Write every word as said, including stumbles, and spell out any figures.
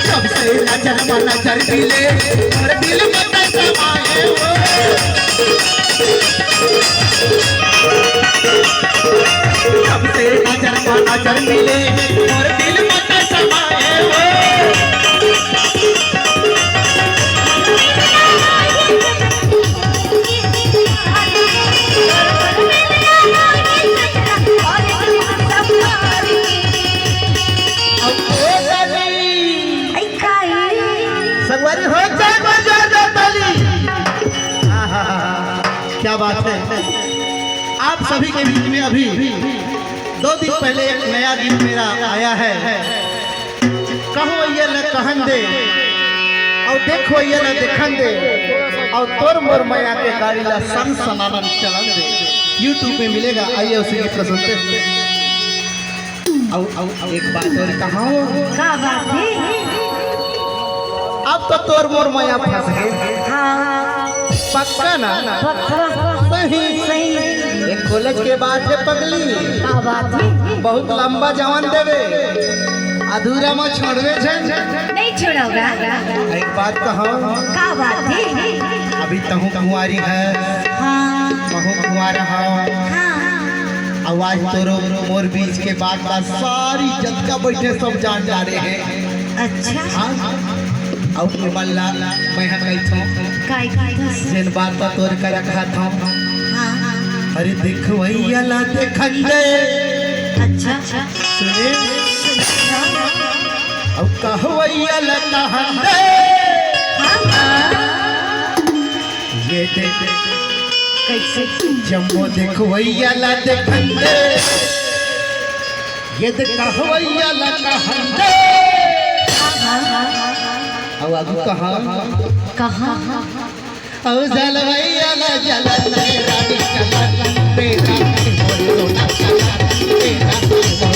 जब से नजर में नजर मिले, मोर दिल में तो समाए हो। जब से नजर में नजर मिले, मोर दिल में तो समाए हो। अब ओ ताली। आई काई। संगवारी हो, एक बार जोरदार ताली। आहा, क्या बात है। आप सभी के बीच में अभी दो दिन पहले एक नया गीत मेरा आया है। कहो ये ल कहन दे, और देखो ये ल देखन दे, और तोर मोर मया के गाड़ी ला सन सनानन चलन दे। YouTube में मिलेगा, आइए उसी गीत को सुनते हैं। और, और एक बात और कहा, का बात है? अब तो तोर मोर मया फंस गए। हाँ। पक्का ना? पक्का। सही। सही। एक कॉलेज के बात है पगली। का बात है? बहुत लंबा जवान देवे, अधूरा में छोड़वे छे। नहीं छोड़ोगा। एक बात कहो। का बात है? अभी तहूँ कुंवारी है। हाँ। महूँ कुंवारा हूँ। हाँ। आवाज तोरो मोर बीच के बात, बात सारी जतका बैठे सब जान डारे हैं। अच्छा। हाँ। अउ एमन ला मैं ह कहिथों, काय कहिथस? जेन बात ला तोर करा कहत हंव। हाँ। अरे देखवइया ला देखन दे। अच्छा। सुने? हाँ। अउ कहवइया ला कहन दे। हाँ, हाँ। ये देख। कैसे? जम्मो देखवइया ला देखन दे। ये दे कहवइया ला कहन दे। हाँ, हाँ, हाँ। अउ आगू कहा? कहा? अउ जलवइया ला जलन दे रानी जलन दे रानी बोलो ना जलन दे रानी बोलो।